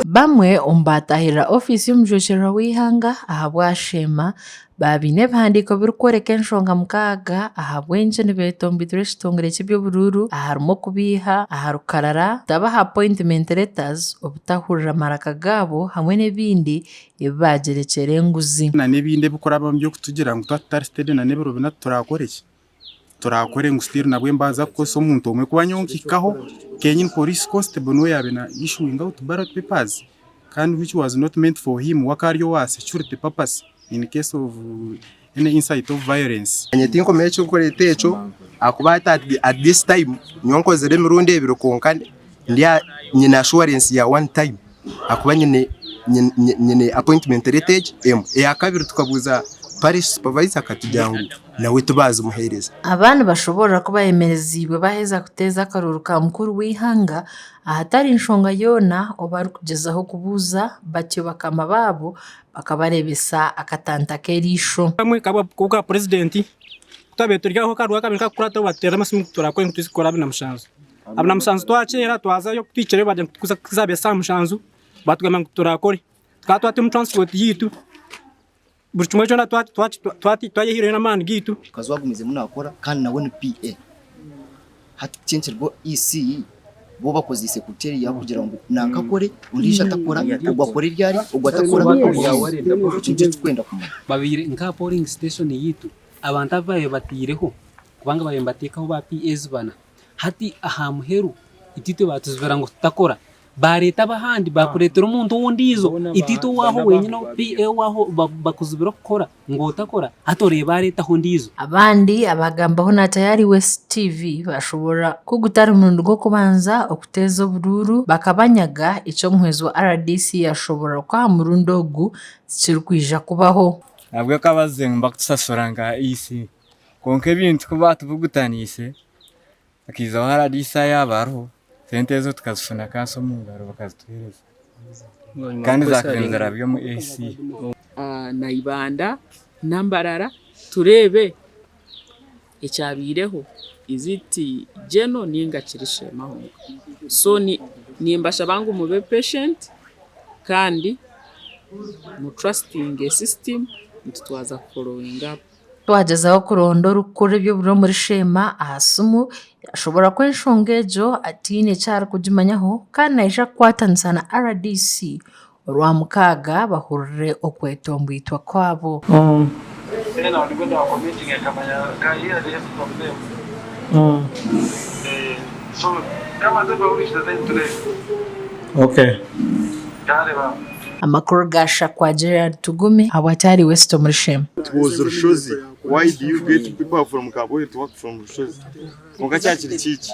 Bamwe omu baatahirira ofiisi y'omujwekyerwa w'eihanga ahabwa Sheema baabaine ebihandiiko birikworeka enshonga mukaaga ahabw'enki nibetomboitera ekitongore ky'eby'oburuuru aharimu okubeiha aha rukarara, kutabaha appointment letters, obutahurira maraka gaabo hamwe n'ebindi ebi baagyerekyera enguzi. Na n'ebindi ebikurabamu by'okutugira ngu twaba tutari steady na n'ebiro bina turakore ki? Turakore ngu still nabwe mbaasa kukozesa omuntu omwe kuba nyowe nkihikaho kenyini police constable niwe yaabaire na issuing out ballot papers kandi which was not meant for him we akaba ari owa security purpose in case of any insight of violence. Naanye tinkumanya ekirikureeta ekyo ahakuba hati at this time nyowe nkozire emirundi ebiri kwonka nyine assurance ya one time ahakuba nyine nyine appointment letter egi emwe. Eyakabiri tukabuuza parish supervisor akatugira ngu nawe tibaazimuheereza. Aba nibashoboorora ku bayemereziibwe baheza kuteeza akaruuru ka mukuru w'eihanga ahatari nshonga yoona obu barikugyezaho kubuuza batyo bakama baabo bakabareebesa akatanta k'eriisho. Kamwe k'obwa purezidenti ku twabaire turi aho akaruuru akaabaire nikakukurataho baatuteerera amasimu ngu turakore ngu twije kukora 27. 27 twakyera twazayo ku tuhikireyo baagira ngu ku zaabaire shaaha mushanju baatugambira ngu turakore. Tukaba twata omu transport yaitu buri kimwe kyona twayehaireyo n'amaani gaitu. Omukazi we agumizemu nakora kandi nawe ni PA. Hati kyenkiriho EC bo bakozeise criteria kugira ngu nanka akore ondiijo atakora, ogu akore ryari, ogu atakora ekyo nikyo turikwenda kumanya. Babaire nka aha polling station yaitu abantu abu baabaire bataireho kubanga baabaire nibateekaho ba PAs bana hati aha muheru itwe baatuzibira ngu tutakora Baareeta ab'ahandi baakureetera omuntu ow'ondiijo, itaitwe owaaho wenyine PA owaaho bakuzibira kukora ngu otakora, hati oreeba areetaho ondiijo. Abandi abaagambaho na Tayari West TV baashoboorora ku gutari murundi gw'okubanza okuteeza oburuuru bakabanyaga, eki omuhwezi wa RDC yaashoboorora ku aha murundi ogu tikirikwija kubaho. Nabwo akabazize ngu nibakutusasura nka EC kwonka ebintu ku baatubugutaniise Hakaijaho RDC yaaba hariho, sente ezo tukazifuna kashi omu ngaro bakazituheereza kandi zaakabaire nizirabya omu AC. Na Ibanda na Mbarara tureebe ekyabaireho is it general ninga kiri Sheema honka so nimbashaba ngu mube patient kandi mu trustinge system nti twaza ku followinga up. Twagyezaho kuronda orikukora eby'oburyo omuri Sheema aha simu, yashoboorora ku enshonga egyo ataine eki arikugimanyaho kandi naija kukwatanisa na RDC Orwamukaaga bahurire okwetomboitwa kwabo. Amakuru ga Shakwa Gerald Tugume ahabwaki West omuri Sheema. It was Rushozi why do you get people from Kabwohe to work from Rushozi kwonka kyakiri kiki.